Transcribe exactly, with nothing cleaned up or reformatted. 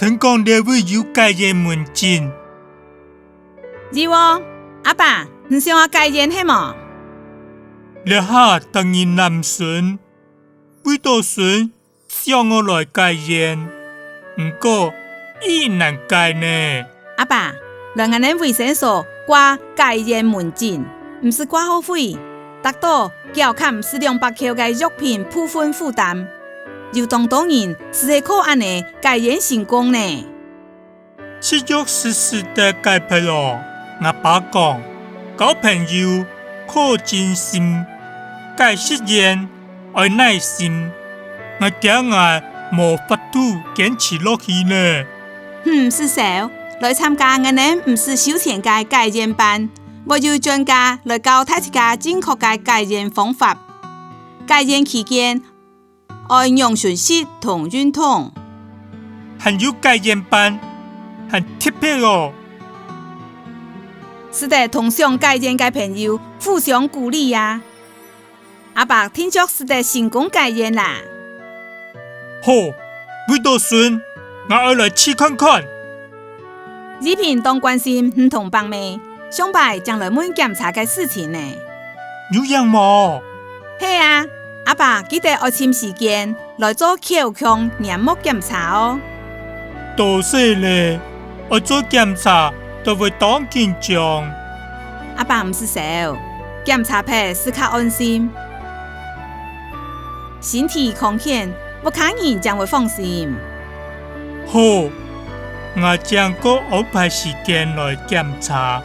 聽講這位有戒菸門診。有哦，阿爸，你想愛戒菸係無？這下逐日攬孫，為著孫想愛來戒菸，毋過已難戒呢。阿爸，來𠊎等衛生所掛戒菸門診，毋使掛號費，達到繳較毋使兩百箍个藥品部分負擔。有當多人就係靠恁呢戒菸成功呢。 食藥時時得戒忒哦。𠊎爸講，交朋友靠真心，戒食菸愛耐心。𠊎驚𠊎無法度堅持落去呢。毋使愁，來參加𠊎等毋使收錢个戒菸班，會有專家來教大自家正確个戒菸方法。戒菸期間， 愛仰脣食同運動。還有戒菸班，還特別哦！使得同想戒菸个朋友互相鼓勵啊！阿伯定著使得成功戒菸啦！好，為著孫，𠊎愛來試看看。 醫平當關心你同伯姆，上擺正來問檢查个事情呢。有影無？係啊，阿爸記得愛尋時間來做口腔黏膜檢查哦。多謝咧，愛做檢查都會當緊張。阿爸毋使愁，檢查忒斯較安心。身體康健，屋下人正會放心。好，𠊎正過安排時間來檢查。